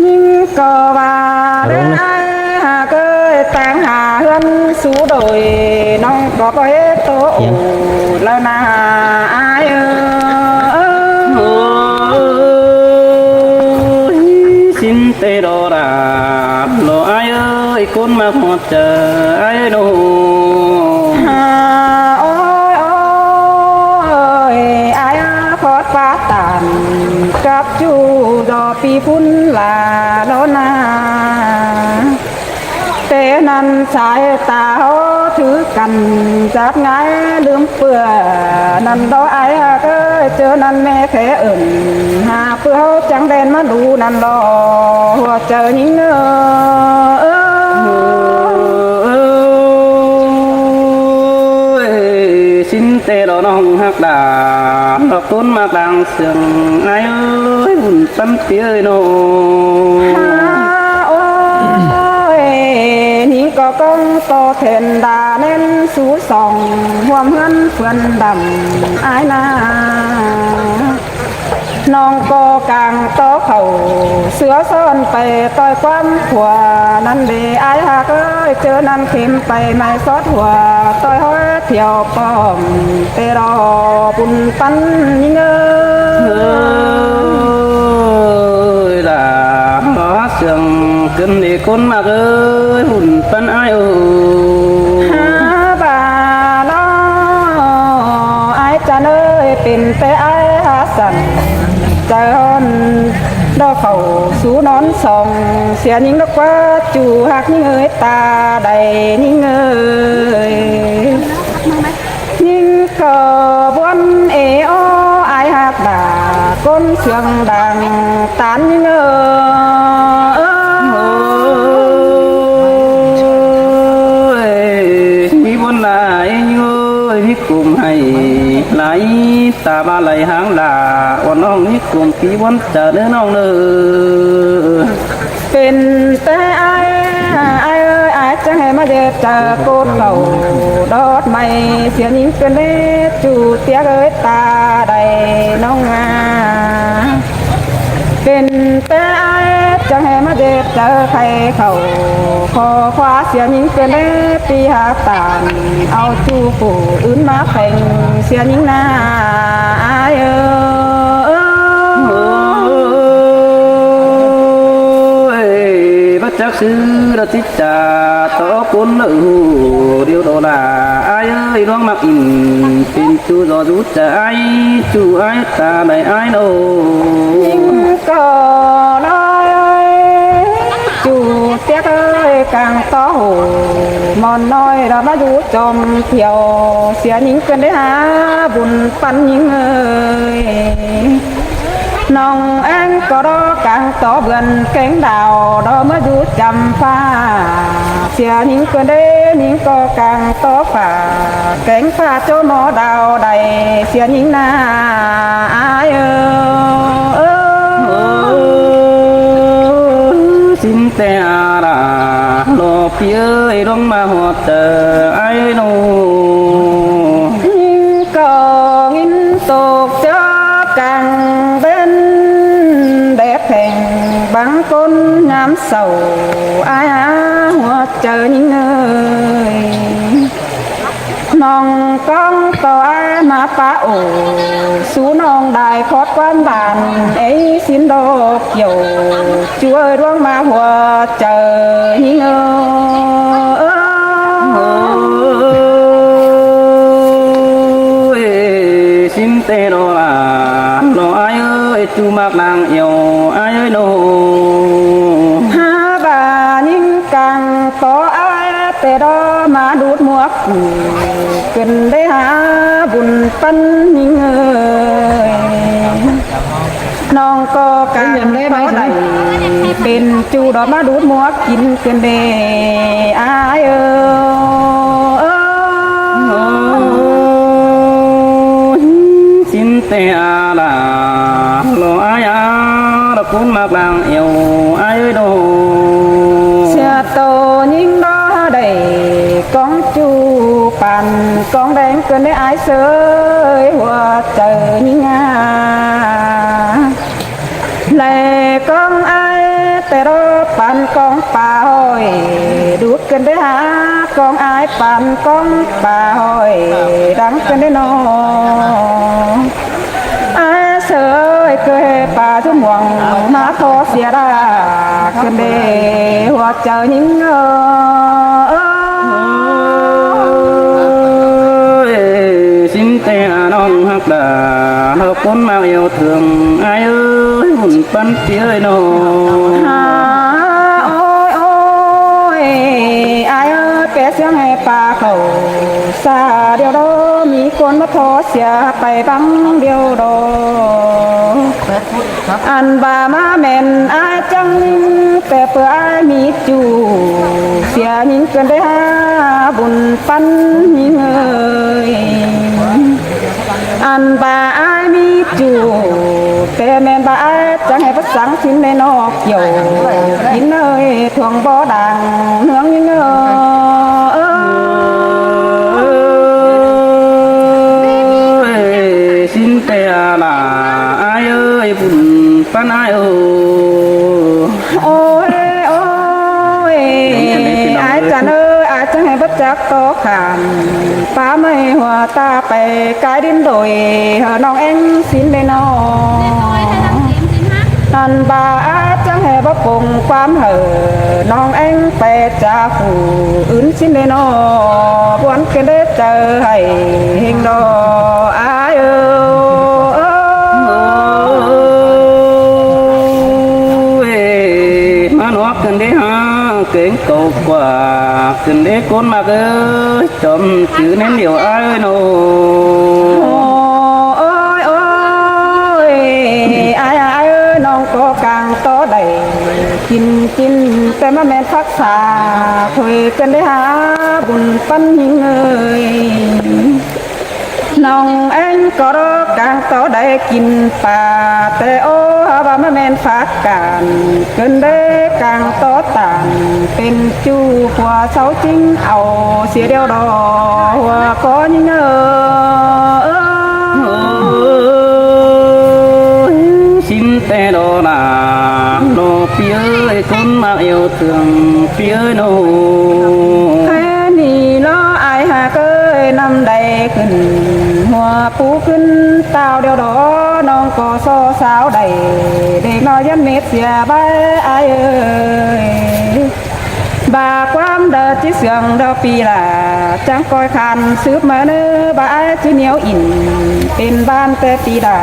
ຍິງກໍວ່າເດີອ້າຍຫາກເອີຍ ຕ່າງຫາເຮືອນສູ່ໂດຍ ນ້ອງກໍບໍ່ເຮັດໂຕໂອດແລ້ວນາອ້າຍເອີຍ. ໂອ້ຍ ຊິນເຕດອລາ ໂລອ້າຍເອີຍ ຄົນມາຮອດ ເຈີອ້າຍໂນ ຫາ ໂອ້ຍ ໂອ້ຍ ອ້າຍຂອດປາຕານ ກັບຈູດອກປີພຸ້ນລາໂລນາ ແຕ່ນັ້ນສາຍຕາເຮົາຖືກັນ ຈັບງ່າຍລືມເປືອນັ້ນດອກ ອ້າຍຫາກເອີຍ ເຈີນັ້ນແມ່ແຄ່ເອີ້ນ ຫາເພື່ອເຮົາຈັ່ງແດນມາດູນັ້ນດອກ ຫົວໃຈຍິງເອີຍ. ໂອ້ຍ ຊິນແຕ່ດອກນ້ອງຮັກດາ ດອກຕົ້ນໝາກດ່າງເຊື່ອງ ອ້າຍເອີຍ ບຸນປັນເປີຍໂນ ຫາ ໂອ້ຍ ຍິງກໍກ້ອງຕໍ່ແທນດາແໜ້ນສູ່ສອງ ຮ່ວມເຮືອນເພື່ອນດຳອ້າຍນາ ນ້ອງກໍກາງຕໍ່ເຂົ້າ ເສືອຊ້ອນໄປຕ່ອຍຄວາມຂົວນັ້ນເດ ອ້າຍຫາກເອີຍ ເຈີນັ້ນເຂັມໄປໄມ້ສອດຫົວ ຕ່ອຍຫ້ອຍທ່ຽວປ້ອມ ແຕ່ດອກບຸນປັນຍິງເອີຍ ເອີຍ ຫຼ້າເຊື່ອງເກີນເດຄົນມາກເອີຍ ບຸນປັນອ້າຍເອີຍ ຫາບາດເນາະ ອ້າຍຈັນເອີຍ ເປັນແຕ່ອ້າຍຫາສັນ ໃຈຮ້ອນດອກເຂົ້າສູ່ນອນສອງ ເສຍຍິງດອກກວ່າຈູຮັກຍິງເອີຍ ຕາໃດຍິງເອີຍ ຍິງກໍບ່ອນເອອໍ ອ້າຍຮັກດາ ກົ້ນເຊື່ອງດັງຕານຍິງເອີຍ ໂອ້ຍ ມີບ່ອນຫຼາຍຍິງເອີຍ ມີກຸມໃຫ້ຫຼາຍ ຕາບາໄຫຼຫາງຫຼ້າ ອ່ອນນ້ອງມີກຸມປີບ່ອນຈະເດີນ້ອງເດີ ເປັນແຕ່ອ້າຍ ອ້າຍເອີຍ ອ້າຍຈັ່ງໃຫ້ມາເຈັບໃຈໂກດເຂົ້າດອດໄມ້ ເສຍຍິງເປັນເດຈູຕຽກເອີຍ ຕາໃດນ້ອງງາ ເປັນແຕ່ອ້າຍຈັ່ງໃຫ້ມາເຈັບໃຈໄຂ້ເຂົ້າ ຂໍຄວ້າເສຍຍິງເປັນເດປີຫາຕານ ເອົາຈູຜູ້ອື່ນມາແຂ່ງ ເສຍຍິງນາອ້າຍເອີຍ ໂອ້ຍ ບໍ່ຈັກຊື່ດອກຈິດຈາ ຕໍ່ຄົນເລີຍຮູ້ດຽວດອກຫຼ້າ ອ້າຍເອີຍ ດວງມັກອິນ ເປັນຈູດອກຈູຈະອ້າຍ ຈູອ້າຍຕາໃດອ້າຍໂນ ຍິງກໍລອຍ ຈູຕຽກເອີຍ ກາງຕໍ່ຫູ ໝອນນ້ອຍລະມາຢູ່ຈອມທ່ຽວ ເສຍຍິງເພິ່ນໄດ້ຫາບຸນປັນຍິງເອີຍ ນ້ອງແອງກໍລໍກາງຕໍ່ເບືອນແກງດາວ ລໍມາຢູ່ຈຳຟ້າ ເສຍຍິງເພິ່ນເດ້ ຍິງກໍກາງຕໍ່ຟ້າ ແກງຟ້າໂຈໝໍດາວໃດ ເສຍຍິງນາອ້າຍເອີຍ ໂອ້ ຊິນແຕ່ອາລາ ລໍ ພີ່ເອີຍ ລົງມາຮອດເຈີອ້າຍໂນ ຍິງກໍຍິນຕົກເຈີກາງເວັນ ແດດແພງບັງກົ້ນຍາມເຊົ້າ ອາຍຫາຫົວໃຈຍິງເອີຍ ນ້ອງກ້ອງຕໍ່ອາຍມາປະໂອ ສູ່ນ້ອງໄດ້ຄອດຄວາມບານ ເອຍ ຊິນດອກກຽວ ຈວຍດວງມາຫົວໃຈຍິງເອີຍ ໂອ້ຍ ຊິນແຕ່ລໍລາ ລໍອາຍເອີຍ ຈູມັກນາງແອວ ອາຍເອີຍໂນ ຫາບາຍິງກາງ ຕໍ່ອາຍແຕ່ດໍມາດູດໝວກ ເກີນໄດ້ຫາບຸນປັນຍິງເອີຍ ນ້ອງກໍກາງຕໍ່ໄດ້ ເປັນຈູດອກມາດູດໝວກກິນເກີນເດ ອາຍເອີຍ ໂອ້ຍ ຊິນແຕ່ອາລາ ລໍອາຍອາ ລະກຸນມາກລາງແອວ ອາຍເອີຍໂນ ເສຍໂຕຍິງບໍ່ໄດ້ ກອງຈູປານກອງແດງເກີນໄດ້ອາຍເສີຍ ຫົວໃຈຍິງງາ ແຕ່ດອກປານກອງປາຫ້ອຍ ດູດກັນໄດ້ຫາກອງອາຍປານກອງປາຫ້ອຍ ດັງກັນໄດ້ນອ ອາຍເສີຍເຄີຍປາຊຸມຫວງ ມາທໍເສຍດາກກັນເດ ຫົວໃຈຍິງເອີຍ. ຊິນແຕ່ອານ້ອງຮັກດາ ເຮົາຄົນມາແອວເຖິງ ອາຍເອີຍ ບຸນປັນເປີຍເນາະ. ຫາ ໂອ້ຍ ໂອ້ຍ ອາຍເອີຍ ແປສຽງໃຫ້ປາເຂົ້າ ສາດຽວດອ ມີຄົນມາທໍເສຍໄປບັງດຽວດອ. ອັນບາມາແມ່ນອາຍຈັງ ແຕ່ເປີອາຍມີຈູ ເສຍຍິງເກີນໄດ້ຫາບຸນປັນຍິງເອີຍ. ອັນບາອາຍມີຈູ ແຕ່ແມ່ນບາອາຍຈັງໃຫ້ປະສັງສິນໃນນອກ ກ່ຽວກິນເອີຍ ຖ່ວງບໍ່ດັງເຮືອງຍິງເອີຍ. ເອີຍ ຊິນແຕ່ອາຫຼາ ອາຍເອີຍ ບຸນປັນອາຍເອີຍ. ໂອ້ຍ ໂອ້ຍ ອາຍຈັນເອີຍ ອາຍຈັງໃຫ້ບໍ່ຈັກຕໍ່ຂ້າມ ປາໄມ້ຫົວຕາໄປກາຍດິນໂດຍ ເຮີນ້ອງແອງສິນເດນອ. ອັນບາອາຍຈັງໃຫ້ບໍ່ປົງຄວາມເຮີນ້ອງແອງໄປຈາກຜູ້ອື່ນສິນເດນອ ບວນເກັນເດໃຈໃຫ້ເຮງດອ ອາຍເອີຍ. ມານອກຂຶ້ນເດ້ຫາເກງເກົາກວ່າ ຂຶ້ນເດ້ກົ້ນໝາກເອີຍ ຈອມຈື່ແມ່ນດຽວອ້າຍເນາະ. ໂອ້ຍ ໂອ້ຍ ອ້າຍ ອ້າຍເອີຍ ນ້ອງກໍກາງຕໍ່ໄດ້ ກິນ ກິນ ແຕ່ມາແມ່ນຜັກສາ ຖ້ວຍກັນໄດ້ຫາບຸນປັນຍິງເອີຍ. ນ້ອງແອງກໍກາງຕໍ່ໄດ້ກິນປາ ແຕ່ໂອ້ ຫາວ່າມາແມ່ນຝາກການ ເກີນເດ້ກາງຕໍ່ຕານ ເປັນຈູ່ຜົວເຊົາຈິງເອົາເສຍດຽວດອ ຫົວກໍຍິງເອີຍ. ຊິນແຕ່ດອນາ ນອປີເອີຍ ຄົນມາແອວເຖິງປີເອີຍໂນ. ແຄ່ນີ້ລະອ້າຍຫາກເອີຍ ນຳໃດຂຶ້ນຫົວປູຂຶ້ນຕ່າວດຽວດອ ນ້ອງກໍສໍສາວໄດ້ ເດັກນ້ອຍຢ້ານເມັດເສຍບາຍອ້າຍເອີຍ. ບາຄວາມເດີຈິດເຊື່ອງດອກປີລາ ຈັ່ງກອຍຄານສືບມາເນີ ບາອ້າຍຈິໜຽວອິນ ເປັນບ້ານແຕ່ປີດາ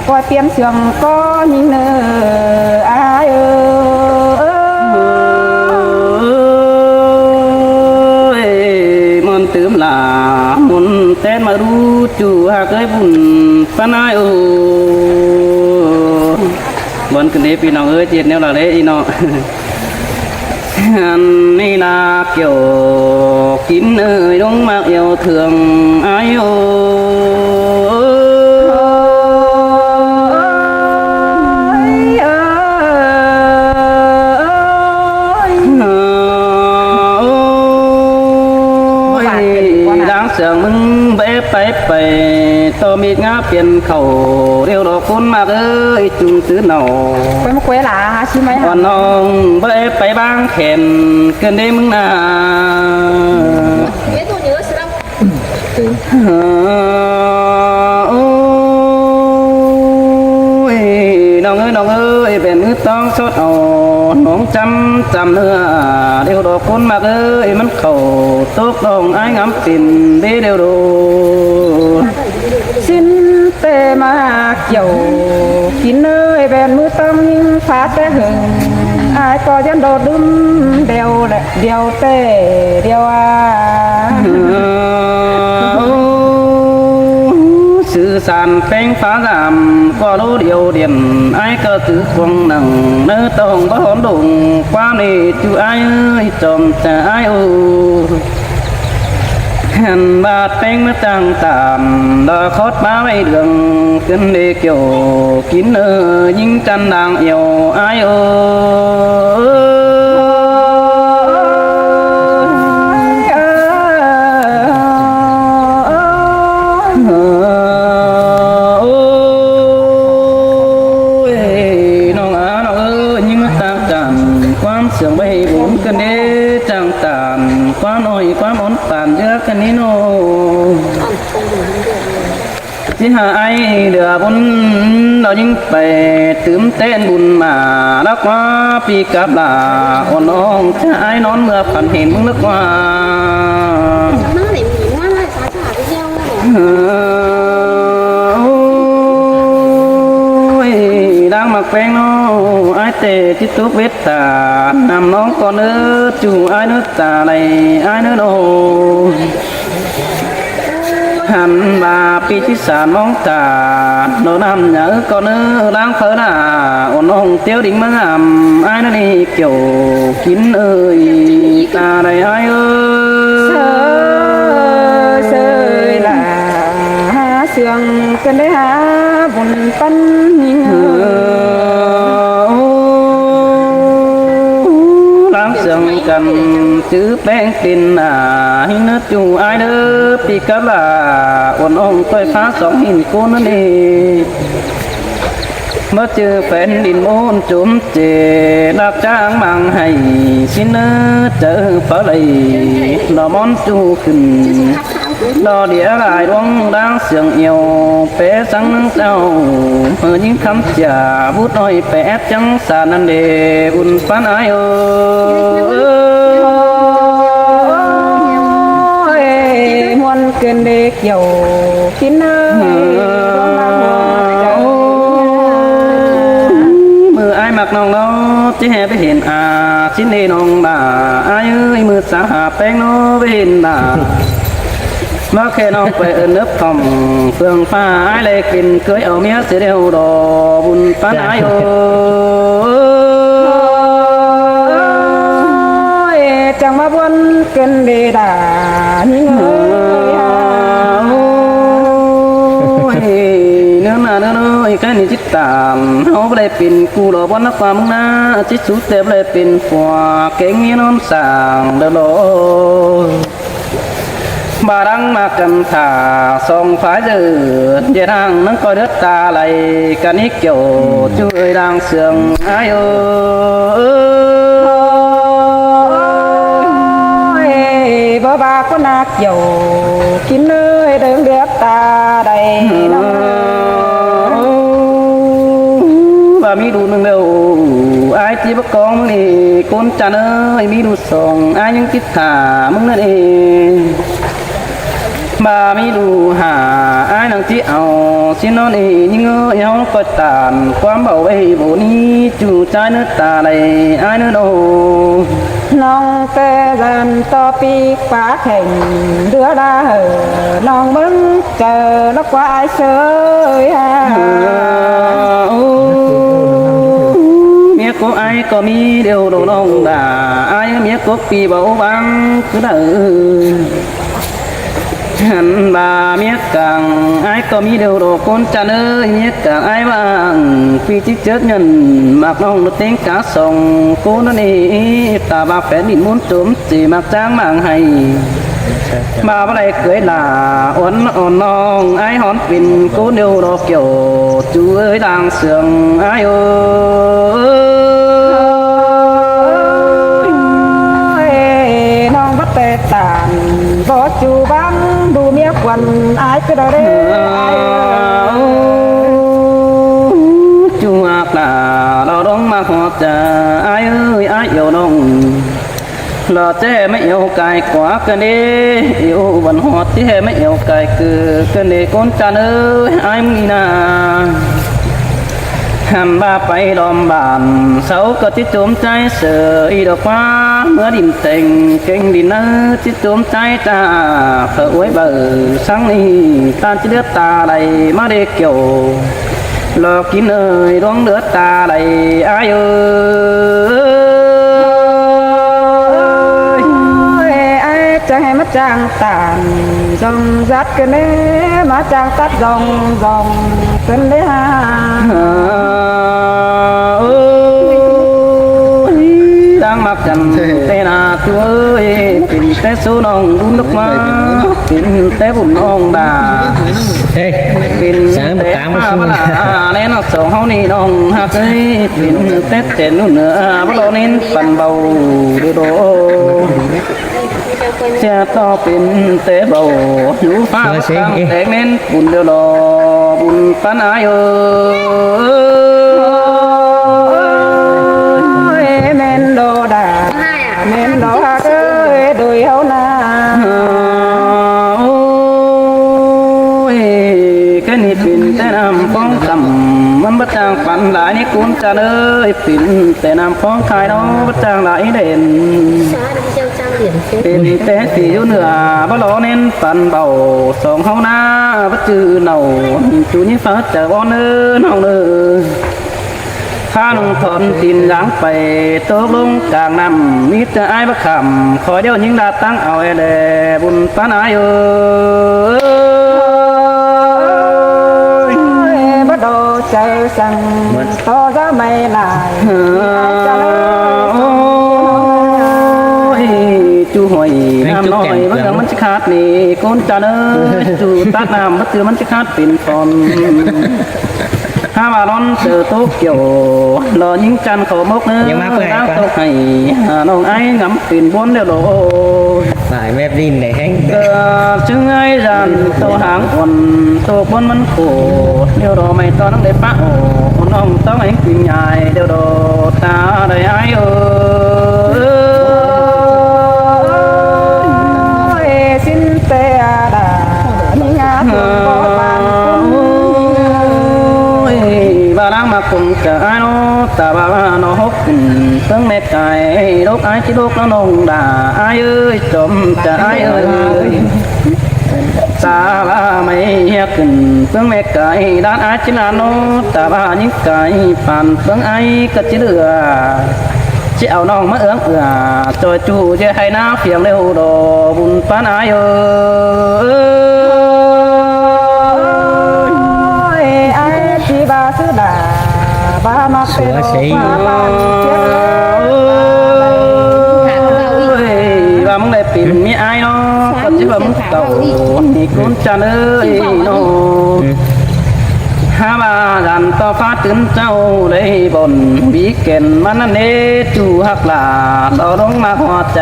ກອຍປ່ຽນເຊື່ອງກໍຍິງເນີ ອ້າຍເອີຍ. ມ່ວນຕື່ມຫຼາ ມົນແຕ່ນມາດູ ຈູຫາກເອີຍບຸນປານອ້າຍໂອ. ມ່ວນຂຶ້ນເດ້ພີ່ນ້ອງເອີຍ ເຈັດແນວລະເລອີເນາະ. ອັນນີ້ນາກ່ຽວກິນເອີຍ ລົງມາແອວເຖິງອ້າຍໂອ. ໂອ້ຍ ເອີຍ ໂອ້ຍ ດາງເສຍງມຶງແບບໄປ ໄປຕໍ່ມີດງາປ່ຽນເຂົ້າ ດຽວດອກຄົນມາກເອີຍ ຈຸງຕື່ນເອົາ ໄປມາກວຍຫຼາ ຫາຊິໄມ້ ອ່ອນນ້ອງ ເບີຍໄປບາງແຂນ ເກີນເດ້ມຶງນາ. ໂອ້ຍ ນ້ອງເອີຍ ນ້ອງເອີຍ ແບນມືຕ້ອງຊອດເອົາ ນ້ອງຈຳ ຈຳເນື້ອ ດຽວດອກຄົນມາເອີຍ ມັນເຂົ້າຕົກດອງ ອ້າຍງາມເປັນເດດຽວໂດ. ຊິນເຕມາກ່ຽວກິນເອີຍ ແບນມືຕ້ອງຍິງຟ້າແຕ່ເຫິງ ອ້າຍກໍຢ້ານໂດດດຶມ ດຽວແຫຼະ ດຽວແຕ່ ດຽວອາ. ສື່ສານແປ້ງຟ້າສາມ ກໍໂລດຽວດຽນ ອ້າຍກໍຖືຂວາງໜັງ ເນີຕ້ອງບໍ່ຫອນດົງ ຄວາມນີ້ຈູອ້າຍເອີຍ ຈອມຈະອ້າຍໂອ. ຫັນບາດແປ້ງມາຕັ້ງຕາມ ດອກຄອດມາໄວ້ເດືອງ ຂຶ້ນເດກ່ຽວກິນເອີ ຍິງຈັນດາງອຽວອ້າຍໂອ. ໂອ້ຍ ນ້ອງອາ ນ້ອງເອີຍ ຍິງມາຕັ້ງຕາມ ອ້າຍເຫຼືອບຸນ ເອົາຍິງໄປຕື່ມແຕ່ນບຸນມາ ລັກວ່າປີກັບລາອ່ອນນ້ອງ ຈະອ້າຍນອນເມື່ອຝັນເຫັນມຶງລັກວ່າ ເອີ ໂອ້ຍ ນາງໝາກແປງນ້ອງ ອ້າຍແຕ່ຈິດຕົກເວດຕາ ນຳນ້ອງກ່ອນເດີ ຈູອ້າຍເດີຕາໄຫຼ ອ້າຍເດີນ້ອງ. ຫັນວ່າປີທີ່ສາມມອງຕາ ໂນນຳຍາເອີກອນເອີ ລ້າງເພີລາ ໂອນ້ອງຕຽວດິງມາງາມ ອ້າຍນັ້ນເອກຽວກິນເອີຍ ຕາໄດອ້າຍເອີຍ ເຊີຍ ເຊີຍລາ ຫາເຊື່ອງກັນໄດ້ຫາບຸນປັນຍິງເອີຍ ລ້າງເຊື່ອງກັນຈື່ແປ້ງ ເປັນໜ້າຫີນເນີຈູອ້າຍເດີ ປີກະລາອ່ອນອ່ອງຕ້ອຍຟ້າສອງຫີນໂກນນັ້ນເອ ມາເຈີແຜ່ນດິນໂອນໂຈມເຈ ລາກຈ້າງມັງໃຫ້ຊິນເນີເຈີປະໄລ ລອມອນຈູຂຶ້ນ ລອເດຍລາຍດວງດາງເສຍງອຽວ ແປສັງເຈົ້າ ເມີຍິງຄຳຈາ ບຸດອ້ອຍແປແອດຈັງ ສານນັ້ນເດ ບຸນປານອາຍເອີຍ ມ່ວນເກີນເດກຽວກິນເອີຍ ເມື່ອອ້າຍມັກນ້ອງເນາະ ຈະແຫ່ໄປເຫັນອາຊິນເດນ້ອງບາ ອ້າຍເອີຍ ມື້ສາຫາແປ້ງເນາະ ໄປເຫັນບາ ມາແຄ່ນ້ອງໄປເອີ້ນເນີບທ່ອມເຟືອງຟ້າ ອ້າຍໄດ້ເປັນເຄີຍເອົາເມຍເສຍແລ້ວດອກ ບຸນປານອາຍເອີຍ ຈັ່ງມາບ່ວນເກີນເດດາ ຍິງເອີຍ ໂອ້ຍ ເນີນນາເນີນເອີຍ ໃກ້ນີ້ຈິດຕານ ເຮົາບໍ່ໄດ້ເປັນຄູ່ດອກ ບ່ອນນະຄວາມເມືອງນາ ຈິດສູແຕ່ບໍ່ໄດ້ເປັນຜົວ ເກັ່ງເມຍນອນສ້າງເດີດອ ບາດັງມາກັນຖ້າສອງຝ່າຍເດີ ເດທາງນັ້ນກໍເດີດຕາໄຫຼກັນອີກກ່ຽວ ຈຸເອີຍດາງເຊື່ອງອ້າຍເອີຍ ບໍ່ວ່າຄົນນາກກ່ຽວກິນເອີຍ ເດີງເດືອດຕາໄດ້ນ້ອງ ວ່າມີດູໜຶ່ງແລ້ວ ອ້າຍທີ່ບໍ່ກອງນີ້ ຄົນຈັນເອີຍ ມີດູ ສອງ ອ້າຍຍັງຕິດຖ້າມຶງນັ້ນເອງ ບາມີດູຫ້າ ອ້າຍນັງຈິເອົາ ຊິນອນເອງຍິງເອີຍ ເຮົາກໍຕານ ຄວາມເບົາໄວ້ບໍ່ໜີ ຈູຈ່າຍເນີຕາໄຫຼ ອ້າຍເນີນ້ອງ ນ້ອງແຕ່ແລນຕໍ່ປີກປາແຂ່ງ ເດືອລາເຫີ ນ້ອງເບິ່ງເຈີລະກວ່າອ້າຍເຊີຍ ເມຍກົກອ້າຍກໍມີດຽວດອກນ້ອງດາ ອ້າຍເມຍກົກປີເບົາບາງຄືໃດ ຫັ້ນວ່າເມຍກາງອ້າຍກໍມີດຽວດອກ ຄົນຈັນເອີຍ ເມຍກາງອ້າຍວ່າງ ປີຈິເຈີດເງິນ ມັກນ້ອງເຕັງກາສອງ ໂກນນັ້ນເອ ຕາບາກແຜ່ນດິນມູນໂຈມ ຊິມັກຈ້າງມາງໃຫ້ ມາບໍ່ໄດ້ເຄີຍລາ ອ່ອນ ອ່ອນນ້ອງ ອ້າຍຫອນເປັນໂກນດຽວດອກກ່ຽວ ຈູເອີຍດາງເຊື່ອງອ້າຍເອີຍ ນ້ອງບໍ່ແຕກຕ່າງ ບໍ່ຈູບາງ ດູເມຍຄວັນ ອ້າຍຄືດາເດ ອ້າຍເອີຍ ຈູອາກລາ ລາວດອງມາຮອດຈາ ອ້າຍເອີຍ ອ້າຍອຽວນ້ອງ ລາແຈມາອຽວກາຍກວ່າກັນເດ ອຽວວັນຮອດແຈມາອຽວກາຍຄືກັນເດ ຄົນຈັນເອີຍ ອ້າຍມຶງນີ້ນາ ຫັ້ນວ່າໄປດອມບ້ານເຊົາກໍຈິໂຈມໃຈເສີ ອີດອກວ່າເມືອດິນແຕ່ງ ເກັ່ງດິນເນີຈິໂຈມໃຈຕາ ເຜີອອວຍເບີສັງນີ້ ຕານຈິເລືອດຕາໄຫຼມາເດກ່ຽວ ລອກິນເອີຍ ດວງເລືອດຕາໄຫຼອ້າຍເອີຍ ອ້າຍຈະໃຫ້ມາຈ້າງຕານ ຊ່ອງສັດກະແນ ມາຈ້າງຕັດຊ່ອງຊ່ອງເພິ່ນໄດ້ຫາ ເອີຍ ຕ່າງມັກກັນແຕ່ໜ້າຕົວເອີຍ ເປັນແຕ່ສູ້ນ້ອງບຸນດອກມາ ເປັນແຕ່ບຸນນ້ອງດາ ເປັນແຕ່ມາລາແລນອກສອງເຮົານີ້ນ້ອງຮັກເອີຍ ເປັນແຕ່ແຕ່ໜູເໜືອບໍ່ລໍເນັ້ນປັນເບົາເດີໂດ ຕໍ່ເປັນແຕ່ເບົາ ຢູ່ຟ້າ ສວຍເສັງ ບໍ່ຕັ້ງ ເອະ ແຕ່ແມ່ນບຸນແລ້ວຫຼໍ ບຸນປານອາຍເອີຍ. ໂອ້ຍ ແມ່ນດອກດາ ແມ່ນດອກຮັກເອີຍ ໂດຍເຮົານາ. ໂອ້ຍ ແຄ່ນີ້ເປັນແຕ່ນ້ຳຟອງຄຳ ມັນບໍ່ຕ່າງປັນຫຼາຍນີ້ ຄຸນຈັນເອີຍ ເປັນແຕ່ນ້ຳຟອງຄາຍເນາະ ບໍ່ຕ່າງຫຼາຍເດັ່ນ. ເປັນແຕ່ທີ່ຢູ່ເໜືອ ບໍ່ຫຼໍແໜ້ນປັນເບົາ ສອງເຮົານາ ບໍ່ຈື່ເນົ່າ ຈູຍິງຟ້າຈະວອນເດີ ນ້ອງເດີ. ພານ້ອງຖອນຕີນຢາງໄປ ຕົກລົງກາງນ້ຳ ມີແຕ່ອ້າຍບໍ່ຂ້າມ ຄອຍດຽວຍິງດາດຕັ້ງເອົາແອແລ ບຸນປານອາຍເອີຍ. ໂອ້ຍ ບໍ່ດອກໃຈສັ່ງ ຕໍ່ຈະໄມ່ຫຼາຍ ໂອ້ຍ ຈູຫ້ອຍນ້ຳນ້ອຍ ມັນຍັງມັນຊິຂາດນີ້ ຄົນຈະເນີ ຈູຕັດນ້ຳ ມັນຄືມັນຊິຂາດເປັນຟອນ. ຫາວ່າຮ້ອນເຈີໂຕກຽວ ລໍຍິງຈັນເຂົ້າໝົກເນີ ຍັງມາເພື່ອໃຫ້ ຕາງຕົກໃຫ້ ຫານ້ອງອ້າຍງຳເປັນບົນແລ້ວໂລດ. ສາຍແມບລິນໄດ້ແຮງ ເກີດເຊິ່ງອ້າຍຢ້ານໂຕຫາງອ່ອນ ໂຕບົນມັນໂຄດ ດຽວລໍໄມ້ຕອນນັ້ນໄດ້ປະໂອ ນ້ອງຕ້ອງໃຫ້ກິນຍາຍ ດຽວລໍຕາໄດ້ອ້າຍເອີຍ. ໂອ້ຍ ຊິນແຕ່ອາດາ ມີງາຄົນບໍ່ບານຄຸນ ໂອ້ຍ ວ່າລາງມາຄົງຈະອາຍເນາະ ຕາວ່າເນາະ ຫົກຂຶ້ນເພິ່ງແມ່ກາຍ ລູກອາຍຊິລູກເນາະ ນ້ອງດາ ອາຍເອີຍ ຈອມຈະອາຍເອີຍ. ຕາວ່າໄມ້ເຮຍຂຶ້ນເພິ່ງແມ່ກາຍ ດ້ານອາຍຊິລາໂນ ຕາວ່າຍິງກາຍ ປານເພິ່ງອາຍກໍຊິເຫຼືອ ຊິເອົານ້ອງມາເອື້ອງເອື້ອ ຈອຍຈູ້ຈະໃຫ້ນາພຽງເລວດອ ບຸນປານອາຍເອີຍ. ໂອ້ຍ ອາຍຊິວ່າຊື່ດາ ວ່າມັກເປັນ ສວຍເສຍ ວ່າບ້ານເຈັບ ໂອ້ຍ ວ່າມຶງໄດ້ເປັນເມຍອາຍເນາະ ກໍຊິວ່າມຶງເກົ່າ ນີ້ຄຸນຈັນເອີຍເນາະ. ຫາວ່າຢ້ານຕໍ່ຟ້າຕື່ນເຈົ້າໄດ້ບ່ອນ ບີແກ່ນມັນນັ້ນເດ ຈູຮັກຫຼ້າ ຕໍ່ລົງມາຮອດໃຈ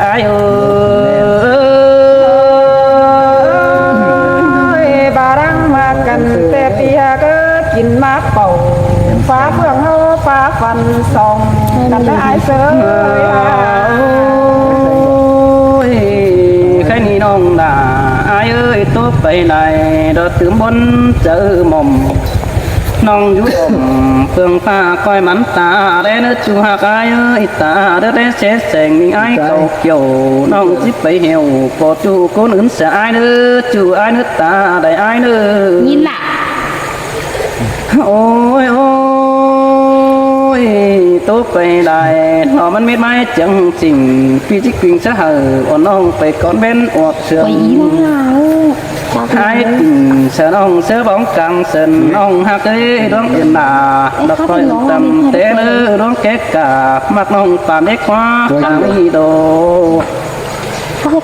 ອ້າຍເອີຍ. ບາລັງມາກັນແຕ່ປີຫາເກີດ ກິນມາເປົ່າ ຟ້າເຟືອງເຮົາຟ້າຟັນສ່ອງ ກັນເດີອ້າຍເອີຍ. ໂອ້ຍ ໃຄນີ້ນ້ອງດາ ອ້າຍເອີຍ ຕົກໄປໄດ້ ດອກຕື່ມບົນເຈີໝ່ອມ ນ້ອງຢູ່ອ້ອມເຟືອງຟ້າ ຄອຍມັນຕາແລເນີ ຈູຮັກອ້າຍເອີຍ ຕາເດີແລເສແສງ ມີອ້າຍເຂົາກ່ຽວ ນ້ອງຊິໄປແຫ້ວ ບໍ່ຈູຄົນອື່ນສະອ້າຍເດີ ຈູອ້າຍເນີ ຕາໄດ້ອ້າຍເນີ ຍິນລະ. ໂອ້ຍ ໂອ້ຍ ໂຕໄປໄດ້ ເນາະ ມັນມິດໄມ້ຈັ່ງຈິງ ປີຈິກປິງສະເຫີ ອ່ອນນ້ອງໄປກ່ອນເວັນອອກເຊື່ອງ ໄປອີ່ລາວ ອ້າຍປິງສະນ້ອງເສືອບອງກາງເຊີນ ນ້ອງຮັກເອີຍ ດວງເອີນນາ ດອກຄອຍຕຳແຕ່ເດີ ດວງແກກາ ມັກນ້ອງປານເດັກຄວາ ທາງນີ້ໂດ.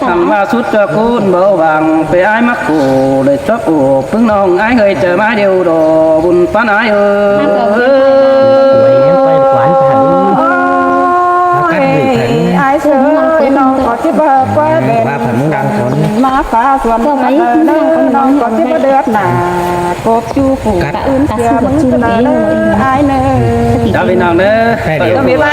ຄັນວ່າສຸດຈະຄູນບໍ່ຫວັງ ໄປອ້າຍມາຄູ່ ໄດ້ຈອບໂອບປຶງນ້ອງອ້າຍເຮີຍ ຈະມາດຽວດອ ບຸນປານອ້າຍເອີຍ. ໂອ້ຍ ອ້າຍເອີຍ ນ້ອງກໍຊິບໍ່ກວ່າແບບ ມາຟ້າສວນເດີ ນ້ອງກໍຊິບໍ່ເດືອດໜ້າ ກົບຢູ່ຜູ້ອື່ນເສຍມຶງເດີ ອ້າຍເນີ. ເຈົ້າພີ່ນ້ອງເດີ ເຈົ້າມີວ່າ